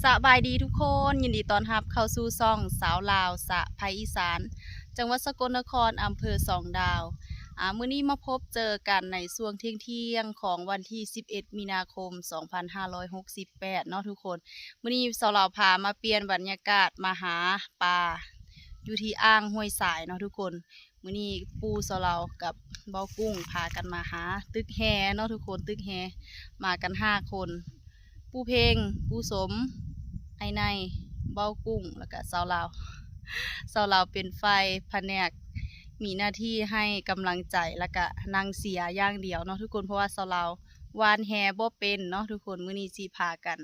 ສະບາຍດີທຸກຄົນ, ຍິນດີຕ້ອນຮັບເຂົ້າສູ່ຊ່ອງສາວລາວສະໄພອີສານ ຈັງຫວັດສະກົນນະຄອນ ອຳເພີສອງດາວ. ອາ ມື້ນີ້ມາພົບເຈີກັນໃນຊ່ວງທ່ຽງໆຂອງວັນທີສິບເອັດ ມີນາຄົມ ສອງພັນຫ້າຮ້ອຍຫົກສິບແປດເນາະທຸກຄົນ. ມື້ນີ້ສາວລາວພາມາປ່ຽນບັນຍາກາດມາຫາປາຢູ່ທີ່ອ່າງຫ້ວຍຊາຍເນາະທຸກຄົນ. ມື້ນີ້ປູ່ສາວລາວກັບເບົາກຸ້ງພາກັນມາຫາຕຶກແຫເນາະທຸກຄົນ, ຕຶກແຫ ມາກັນຫ້າຄົນ ປູ່ເພັງ, ປູ່ສົມ, ອ້າຍໄນ, ເບົາກຸ້ງ ແລ້ວກະສາວລາວ. ສາວລາວເປັນຝ່າຍພະແນກມີໜ້າທີ່ໃຫ້ກຳລັງໃຈ ແລ້ວກະນັ່ງເຊຍຢ່າງດຽວເນາະທຸກຄົນ, ເພາະວ່າສາວລາວຫວ່ານແຫບໍ່ເປັນເນາະທຸກຄົນ. ມື້ນີ້ຊິພາກັນ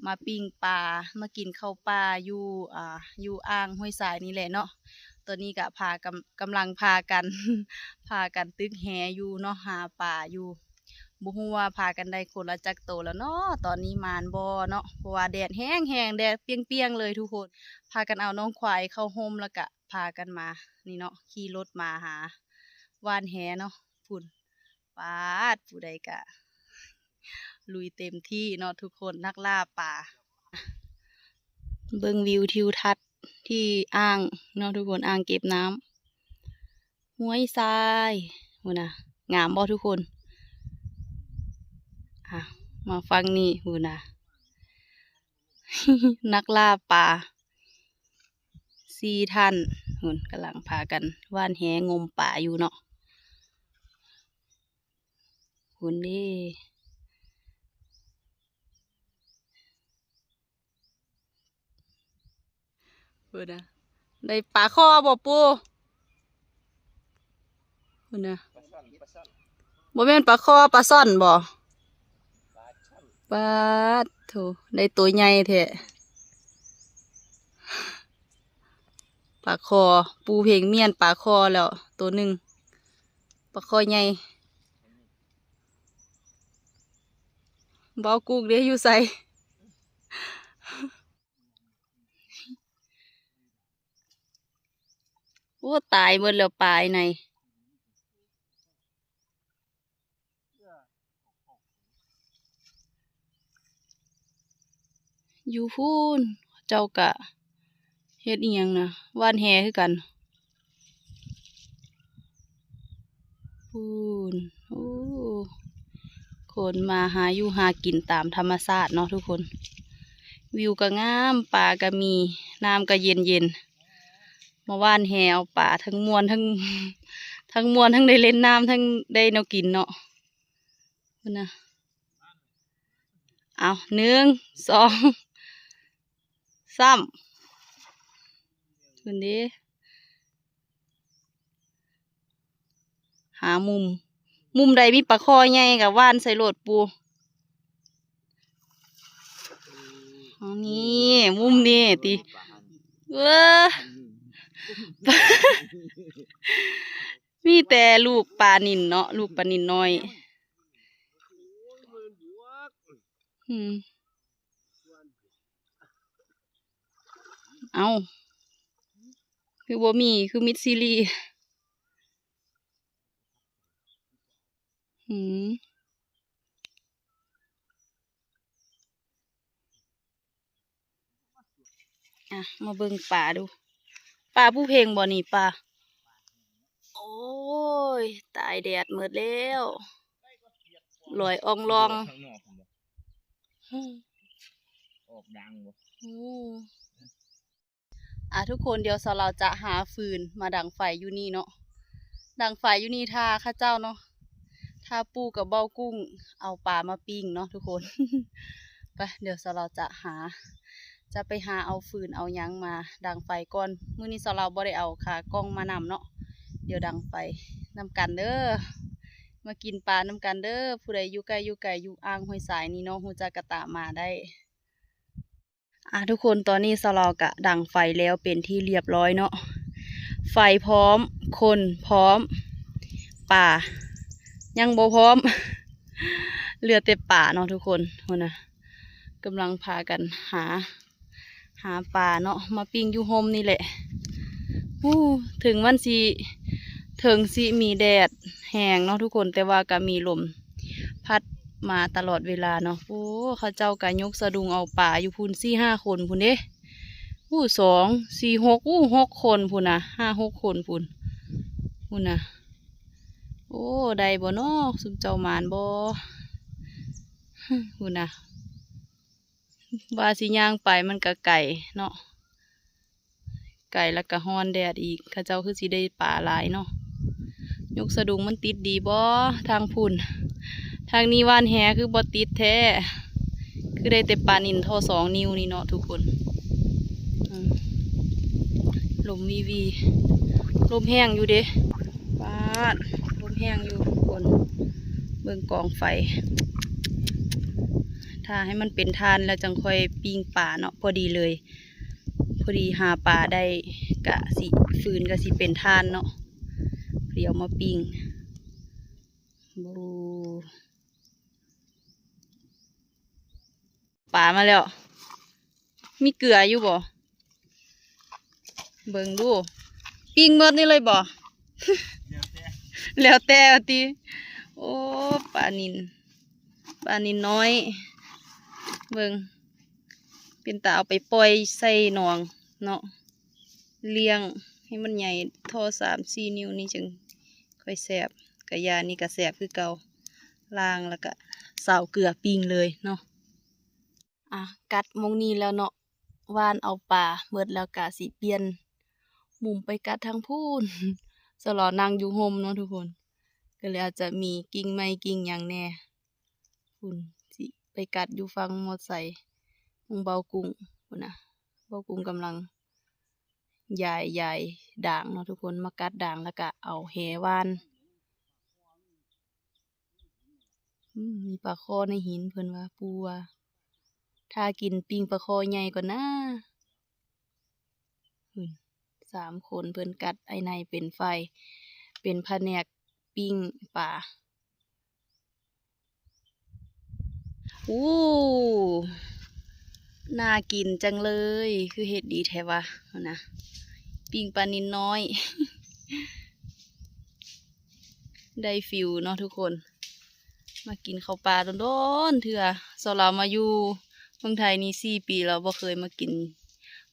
ມາປີ້ງປາ ມາກິນເຂົ້າປ່າຢູ່ ອ່າ ຢູ່ອ່າງຫ້ວຍຊາຍນີ້ແຫຼະເນາະ. ຕອນນີ້ກະພາ ກຳ ກຳລັງພາກັນ ພາກັນຕຶກແຫຢູ່ເນາະ ຫາປາຢູ່. ບໍ່ຮູ້ວ່າພາກັນໄດ້ຄົນລະຈັກໂຕແລ້ວເນາະ, ຕອນນີ້ໝານບໍ່ເນາະ ເພາະວ່າແດດແຮງໆ ແດດປ່ຽງໆເລີຍທຸກຄົນ. ພາກັນເອົານ້ອງຄວາຍເຂົ້າຮົ່ມ ແລ້ວກະພາກັນມານີ້ເນາະ ຂີ່ລົດມາຫາຫວ່ານແຫເນາະ. ພຸ້ນ ປາດ ຜູ້ໃດກະລຸຍເຕັມທີ່ເນາະທຸກຄົນ ນັກລ່າປາ. ເບິ່ງວິວທິວທັດທີ່ອ່າງເນາະທຸກຄົນ ອ່າງເກັບນ້ຳຫ້ວຍຊາຍ ພຸ້ນນະ ງາມບໍ່ທຸກຄົນ? ອ່ະ ມາຝັ່ງນີ້ ພຸ້ນນະ ນັກລ່າປາ ສີ່ທ່ານ ພຸ້ນ ກຳລັງພາກັນຫວ່ານແຫງົມປາຢູ່ເນາະ ພຸ້ນເດ້. ພຸ້ນນະ ໄດ້ປາຄໍບໍ່ປູ່? ພຸ້ນນະ ບໍ່ແມ່ນປາຄໍ ປາຊ່ອນບໍ່? ປາດໂທ້ ໄດ້ໂຕໃຫຍ່ແທ້ ປາຄໍ. ປູ່ເພັງມ້ຽນປາຄໍແລ້ວໂຕໜຶ່ງ ປາຄໍໃຫຍ່. ເບົາກຸ້ງເດ້ ຢູ່ໃສ? ໂອ້ ຕາຍເບິດແລ້ວປາໄນ ຢູ່ພຸ້ນ ເຂົາເຈົ້າກະເຮັດອີ່ຫຍັງນະ ຫວ່ານແຫຄືກັນ. ພຸ້ນ ໂອ້ ຄົນມາຫາຢູ່ຫາກິນຕາມທຳມະຊາດເນາະທຸກຄົນ. ວິວກະງາມ ປາກະມີ ນ້ຳກະເຢັນໆ ມາຫວ່ານແຫເອົາປາ ທັງມ່ວນ ທັງ ທັງມ່ວນ ທັງໄດ້ຫຼິ້ນນ້ຳ ທັງໄດ້ແນວກິນເນາະ. ພຸ້ນນະ ເອົາ ໜຶ່ງ ສອງ ສາມ ພຸ້ນເດ້. ຫາມຸມ ມຸມໃດມີປາຄໍໃຫຍ່ກະຫວ່ານໃສ່ໂລດປູ່. ນີ້ ມຸມນີ້ຕິ ເອີ ມີແຕ່ລູກປານິນເນາະ ລູກປານິນນ້ອຍ. ອືມ ເອົ້າ ຄືບໍ່ມີ ຄືມິດຊີລີ. ອືມ ອ່ະ ມາເບິ່ງປາດູ ປາຜູ້ເພັງບໍ່ນີ້ ປາ? ໂອ້ຍ ຕາຍແດດໝົດແລ້ວ ລອຍອອງລອງ. ອອກດັງບໍ່? ໂອ້ ອ່າ ທຸກຄົນ ດຽວສາວລາວຈະຫາຟືນມາດັງໄຟຢູ່ນີ້ເນາະ ດັງໄຟຢູ່ນີ້ຖ້າເຂົາເຈົ້າເນາະ ຖ້າປູ່ກັບເບົາກຸ້ງເອົາປາມາປີ້ງເນາະທຸກຄົນ. ໄປ ດຽວສາວລາວຈະຫາ ຈະໄປຫາເອົາຟືນເອົາຫຍັງມາດັງໄຟກ່ອນ. ມື້ນີ້ສາວລາວບໍ່ໄດ້ເອົາຂາກ້ອງມານຳເນາະ ດຽວດັງໄຟນຳກັນເດີ ມາກິນປານຳກັນເດີ. ຜູ້ໃດຢູ່ໃກ້ຢູ່ໄກ ຢູ່ອ່າງຫ້ວຍຊາຍນີ້ເນາະ ຮູ້ຈັກກະຕາມມາໄດ້. ອ່າ ທຸກຄົນ ຕອນນີ້ສາວລາວກະດັງໄຟແລ້ວເປັນທີ່ລຽບຮ້ອຍເນາະ ໄຟພ້ອມ ຄົນພ້ອມ ປາຍັງບໍ່ພ້ອມ ເຫຼືອແຕ່ປາເນາະທຸກຄົນ. ພຸ້ນນະ ກຳລັງພາກັນຫາ ຫາປາເນາະ ມາປີ້ງຢູ່ຮົ່ມນີ້ແຫຼະ. ໂອ້ ເຖິງມັນຊິ ເຖິງຊິມີແດດແຮງເນາະທຸກຄົນ ແຕ່ວ່າກະມີລົມພັດ ມາຕະຫຼອດເວລາເນາະ. ໂອ້ ເຂົາເຈົ້າກະຍົກສະດຸງເອົາປາຢູ່ພຸ້ນ ສີ່ຫ້າຄົນພຸ້ນເດ້. ໂອ້ ສອງ ສີ່ ຫົກ ໂອ້ ຫົກຄົນພຸ້ນນະ ຫ້າຫົກຄົນພຸ້ນ ພຸ້ນນະ. ໂອ້ ໄດ້ບໍ່ນໍ ຊຸມເຈົ້າໝານບໍ່ ພຸ້ນນະ. ວ່າຊິຍ່າງໄປມັນກະໄກເນາະ ໄກແລ້ວກະຮ້ອນແດດອີກ. ເຂົາເຈົ້າຄືຊິໄດ້ປາຫຼາຍເນາະ. ຍົກສະດຸງມັນຕິດດີບໍ່ ທາງພຸ້ນ ທາງນີ້ຫວ່ານແຫຄືບໍ່ຕິດແທ້ ຄືໄດ້ແຕ່ປານິນທໍ່ສອງນິ້ວນີ້ເນາະທຸກຄົນ. ອືມ ລົມວີວີ ລົມແຮງຢູ່ເດ້ ປາດ ລົມແຮງຢູ່ທຸກຄົນ. ເບິ່ງກອງໄຟ ຖ້າໃຫ້ມັນເປັນຖ່ານແລ້ວຈັ່ງຄ່ອຍປີ້ງປາເນາະ ພໍດີເລີຍ ພໍດີຫາປາໄດ້ ກະຊິ ຟືນກະຊິເປັນຖ່ານເນາະ ພໍດີເອົາມາປີ້ງ. ໂອ້ ປາມາແລ້ວ ມີເກືອຢູ່ບໍ່? ເບິ່ງດູ ປີ້ງໝົດນີ້ເລີຍບໍ່? ແລ້ວແຕ່ ແລ້ວແຕ່ວ່າຕິ. ໂອ້ ປານິນ ປານິນນ້ອຍ ເບິ່ງ ເປັນຕາເອົາໄປປ່ອຍໃສ່ໜອງເນາະ ລ້ຽງໃຫ້ມັນໃຫຍ່ທໍ່ສາມສີ່ນິ້ວນີ້ຈຶ່ງຄ່ອຍແຊບ. ກະຢ່ານີ້ກະແຊບຄືເກົ່າ ລ້າງແລ້ວກະຊາວເກືອປີ້ງເລີຍເນາະ. ອ່ະ ກັດໝ່ອງນີ້ແລ້ວເນາະ ຫວ່ານເອົາປາໝົດແລ້ວກະຊິປ່ຽນມຸມໄປກັດທາງພຸ້ນ. ສະຫຼໍ່ນັ່ງຢູ່ຮົ່ມເນາະທຸກຄົນ ກະເລີຍອາດຈະມີກິ່ງໄມ້ກິ່ງຫຍັງແດ່. ພຸ້ນ ຊິໄປກັດຢູ່ຝັ່ງໝົດໃສຂອງເບົາກຸ້ງພຸ້ນນະ. ເບົາກຸ້ງກຳລັງຢາຍ ຢາຍດາງເນາະທຸກຄົນ ມາກັດດາງແລ້ວກະເອົາແຫຫວ່ານ. ອືມ ມີປາຄໍໃນຫີນ ເພິ່ນວ່າ ປູວ່າ ຖ້າກິນປີ້ງປາຄໍໃຫຍ່ກ່ອນນາ. ພຸ້ນ ສາມຄົນເພິ່ນກັດ ອ້າຍໄນເປັນຝ່າຍ ເປັນພະແນກປີ້ງປາ. ໂອ້ ໜ້າກິນຈັງເລີຍ ຄືເຮັດດີແທ້ວະ ຫັ້ນນະ ປີ້ງປານິນນ້ອຍ. ໄດ້ຟີວເນາະທຸກຄົນ ມາກິນເຂົ້າປ່າດົນໆເທື່ອ. ສາວລາວມາຢູ່ເມືອງໄທນີ້ສີ່ປີແລ້ວ ບໍ່ເຄີຍມາກິນ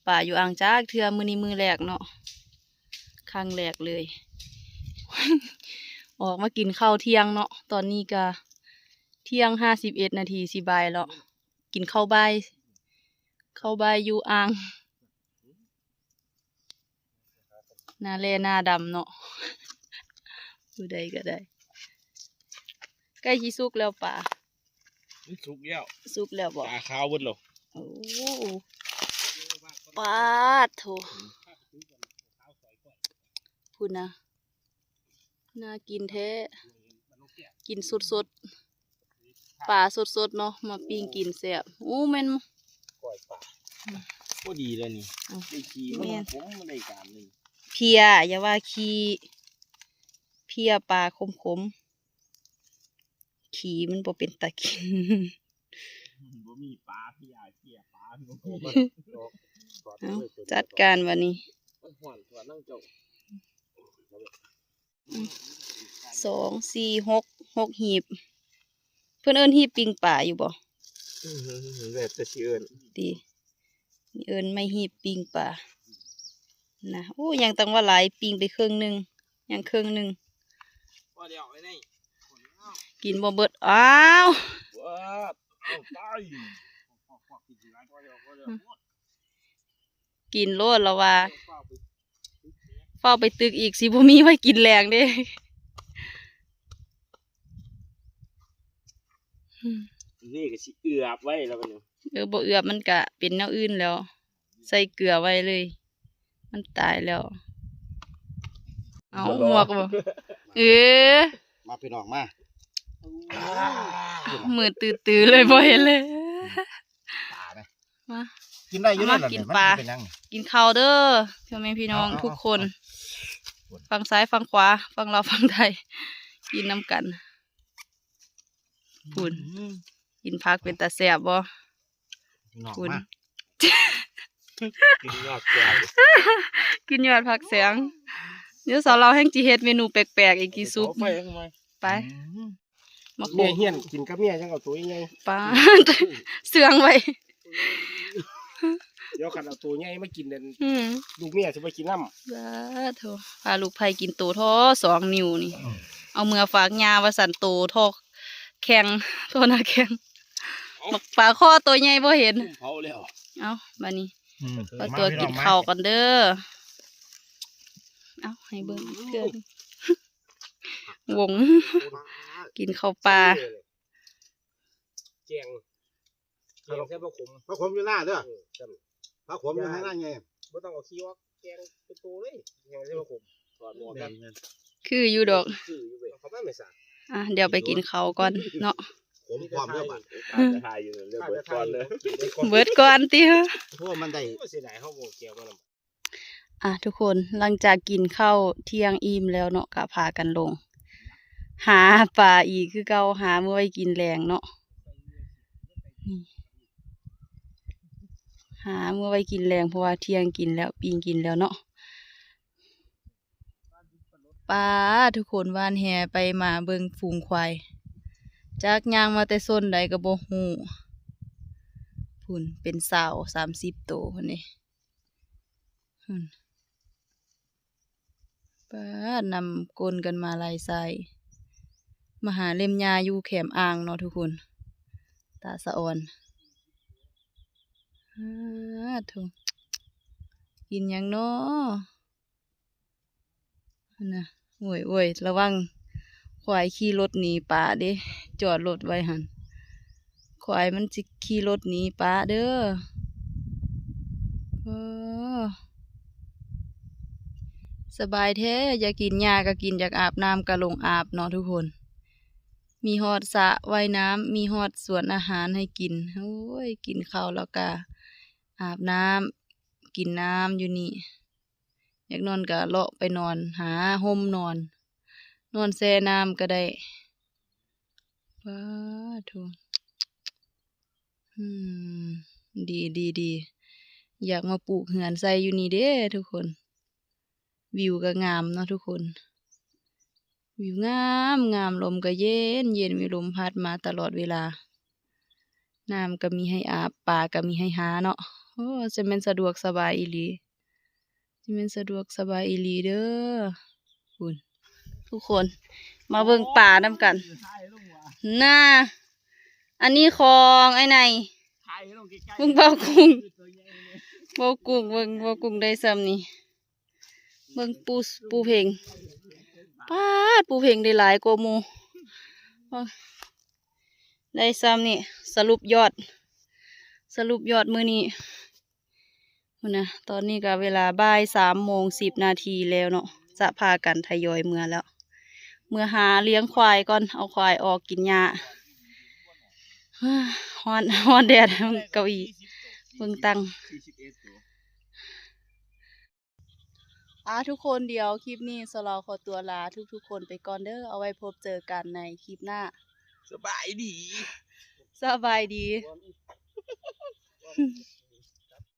ປາຢູ່ອ່າງຈັກເທື່ອ. ມື້ນີ້ມື້ແລກເນາະ ຄັ້ງແລກເລີຍ. ອອກມາກິນເຂົ້າທ່ຽງເນາະ ຕອນນີ້ກະທ່ຽງຫ້າສິບເອັດນາທີ ຊິບ່າຍແລ້ວ. ກິນເຂົ້າບ່າຍ ເຂົ້າບ່າຍຢູ່ອ່າງ ໜ້າແລ້ໜ້າດຳເນາະ ຜູ້ໃດກະໄດ້. ໃກ້ຊິສຸກແລ້ວປາ. ມັນສຸກແລ້ວ ສຸກແລ້ວບໍ່? ຕາຂາວເບິດແລ້ວ. ໂອ້ ປາດໂທ້ ພຸ້ນນະ ໜ້າກິນແທ້ ກິນສົດໆ ປາສົດໆເນາະ ມາປີ້ງກິນແຊບ. ໂອ້ ແມ່ນ ກ້ອຍປາ ພໍດີແລ້ວນີ້. ເອົ້າ ໄດ້ຂີ້ ແມ່ນ ມັນຂົມ ມັນໄດ້ການເລີຍ. ເພຍ ຢ່າວ່າຂີ້ ເພຍປາຂົມໆ ຂີ້ມັນບໍ່ເປັນຕາກິນ. ບໍ່ມີປາ ເພຍ ເພຍປາ. ເອົາ ຈັດການບາດນີ້. ມັນຮ້ອນຕົວະນາງເຈົ້າ. ສອງ ສີ່ ຫົກ ຫົກ ຮີບ. ເພິ່ນເອີ້ນຮີບປີ້ງປາຢູ່ບໍ່? ອືມ ແລ້ວແຕ່ຊິເອີ້ນ ຕິ ເອີ້ນໄມ້ຮີບປີ້ງປານະ. ໂອ້ ຍັງຕັ້ງວ່າຫຼາຍ ປີ້ງໄປເຄິ່ງໜຶ່ງ ຍັງເຄິ່ງໜຶ່ງ ກິນບໍ່ເບິດ. ອ້າວ ກິນໂລດລະວ່າ ຟ້າວໄປຕຶກອີກ ຊິບໍ່ມີໄວ້ກິນແລງເດ້. ນີ້ກະຊິເອືອບໄວ້ແລ້ວບັດນີ້. ເອີ ບໍ່ເອືອບມັນກະເປັນແນວອື່ນແລ້ວ ໃສ່ເກືອໄວ້ເລີຍ ມັນຕາຍແລ້ວ. ເອົາ ໝວກບໍ່? ເອີ ມາພີ່ນ້ອງມາ ມືດຕື້ໆເລີຍ ບໍ່ເຫັນເລີຍ. ປາແມ ມາ ກິນໄດ້ຢູ່ ມາ ເດ້ ກິນປາ ກິນເຂົ້າເດີ ພໍ່ແມ່ພີ່ນ້ອງທຸກຄົນ ຝັ່ງຊ້າຍຝັ່ງຂວາ ຝັ່ງລາວຝັ່ງໄທ ກິນນຳກັນ. ພຸ້ນ ກິນຜັກເປັນຕາແຊບບໍ່? ພຸ້ນ ກິນຍອດແຊບ ກິນຍອດຜັກແສງ. ດຽວສາວລາວແຮ່ງຊິເຮັດເມນູແປກໆອີກ ກິນຊຸບ ໄປ ໄປ. ມາໂຄ ເມຍຮຽນກິນກັບເມຍຈັ່ງເອົາໂຕໃຫຍ່ ປາດ ເຊື່ອງໄວ້ ດຽວຄັນເອົາໂຕໃຫຍ່ມາກິນນັ້ນ ອືມ ລູກເມຍຊິບໍ່ກິນນຳ ສາທຸ ພາລູກໃພ້ກິນໂຕທໍ່ສອງນິ້ວນີ້ ເອົາເມືອຝາກຍ່າວ່າຊັ້ນ ໂຕທໍ່ແຂ້ງ ໂຕໜ້າແຂ້ງ ບັກປາຄໍໂຕໃຫຍ່ບໍ່ເຫັນ ເຜົາແລ້ວ ເອົ້າ ບາດນີ້ ອືມ ຂໍຕົວກິນເຂົ້າກ່ອນເດີ ເອົ້າ ໃຫ້ເບິ່ງເທື່ອໜຶ່ງ ວົງ ກິນເຂົ້າປ່າ ແກງ ແກງໃສ່ຜັກຂົມ ຜັກຂົມຢູ່ໜ້າເດີ ເອີ ຊັ້ນ ຜັກຂົມຢູ່ໃນໜ້າໃຫຍ່ ບໍ່ຕ້ອງເອົາຂີ້ອອກ ແກງເປັນໂຕເລີຍ ແກງໃສ່ຜັກຂົມ ຖອດໝວກກັນ ແມ່ນໆ ຄືຢູ່ດອກ ຄືຢູ່ເວີຍ ເອົາເຂົ້າມາແມ່ສາ ອ່ະ ດຽວໄປກິນເຂົ້າກ່ອນເນາະ ຂົມພ້ອມເດີບາດ ອືມ ຖ່າຍຢູ່ເລີຍ ເບິດກ່ອນເລີຍ ເບິດກ່ອນຕິ ໂອ້ ມັນໄດ້ ໂອ້ ເສຍດາຍເຮົາບໍ່ເອົາແກ້ວມານຳ ອ່ະ ທຸກຄົນ ຫຼັງຈາກກິນເຂົ້າທ່ຽງອີ່ມແລ້ວເນາະ ກະພາກັນລົງຫາປາອີກຄືເກົ່າ ຫາມື້ໄວ້ກິນແລງເນາະ ນີ້ ຫາມື້ໄວ້ກິນແລງ ເພາະວ່າທ່ຽງກິນແລ້ວ ປີ້ງກິນແລ້ວເນາະ ປາດ ທຸກຄົນ ຫວ່ານແຫໄປມາເບິ່ງຝູງຄວາຍ ຈັກຍ່າງມາແຕ່ໂຊນໃດກໍບໍ່ຮູ້ ພຸ້ນ ເປັນຊາວ ສາມສິບໂຕພຸ້ນເດ. ປາດ ນຳກົ້ນກັນມາຫຼາຍສາຍ ມາຫາເລັມຫຍ້າຢູ່ແຄມອ່າງເນາະທຸກຄົນ ຕາສະອອນ ປາດໂທ້ ກິນຫຍັງເນາະ ຫັ້ນນະ ໂອ້ຍໆ ລະວັງ ຄວາຍຂີ່ລົດໜີປາເດ້ ຈອດລົດໄວ້ຫັ້ນ ຄວາຍມັນຊິຂີ່ລົດໜີປາເດີ ເອີ ສະບາຍແທ້ ຢາກກິນຫຍ້າກໍກິນ ຢາກອາບນ້ຳກໍລົງອາບເນາະທຸກຄົນ ມີຮອດສະວ່າຍນ້ຳ ມີຮອດສວນອາຫານໃຫ້ກິນ ໂອ້ຍ ກິນເຂົ້າແລ້ວກໍອາບນ້ຳ ກິນນ້ຳຢູ່ນີ້ ຢາກນອນກໍເລາະໄປນອນ ຫາຮົ່ມນອນ ນອນແຊ່ນ້ຳກໍໄດ້ ປາໂທ້ ອືມ ດີໆໆ ຢາກມາປູກເຮືອນໃສ່ຢູ່ນີ້ເດ້ທຸກຄົນ ວິວກໍງາມເນາະທຸກຄົນ ວິວງາມໆ ລົມກໍເຢັນໆ ມີລົມພັດມາຕະຫຼອດເວລາ ນ້ຳກໍມີໃຫ້ອາບ ປາກໍມີໃຫ້ຫາເນາະ ໂອ້ ຈະແມ່ນສະດວກສະບາຍອີ່ຫຼີ ຈະແມ່ນສະດວກສະບາຍອີ່ຫຼີເດີ ພຸ້ນ ທຸກຄົນ ມາເບິ່ງປານຳກັນ ນາ ອັນນີ້ຂອງອ້າຍໄນ ເບິ່ງເບົາກຸ້ງ ເບົາກຸ້ງ ເບິ່ງເບົາກຸ້ງໄດ້ຊ່ຳນີ້ ເບິ່ງປູ ປູເພັງ ປາດ ປູເພັງໄດ້ຫຼາຍກວ່າໝູ່ ໄດ້ຊ່ຳນີ້ ສະຫຼຸບຍອດ ສະຫຼຸບຍອດມື້ນີ້ ພຸ້ນນະ ຕອນນີ້ກໍເວລາບ່າຍສາມໂມງສິບນາທີແລ້ວເນາະ ຈະພາກັນທະຍອຍເມືອແລ້ວ ເມືອຫາລ້ຽງຄວາຍກ່ອນ ເອົາຄວາຍອອກກິນຫຍ້າ ຮ້ອນ ຮ້ອນແດດ ເກົ້າອີ່ ເບິ່ງຕັ່ງ ອ່າ ທຸກຄົນ ດຽວຄລິບນີ້ສາວລາວຂໍຕົວລາທຸກໆຄົນໄປກ່ອນເດີ ເອົາໄວ້ພົບເຈີກັນໃນຄລິບໜ້າ ສະບາຍດີ ສະບາຍດີ.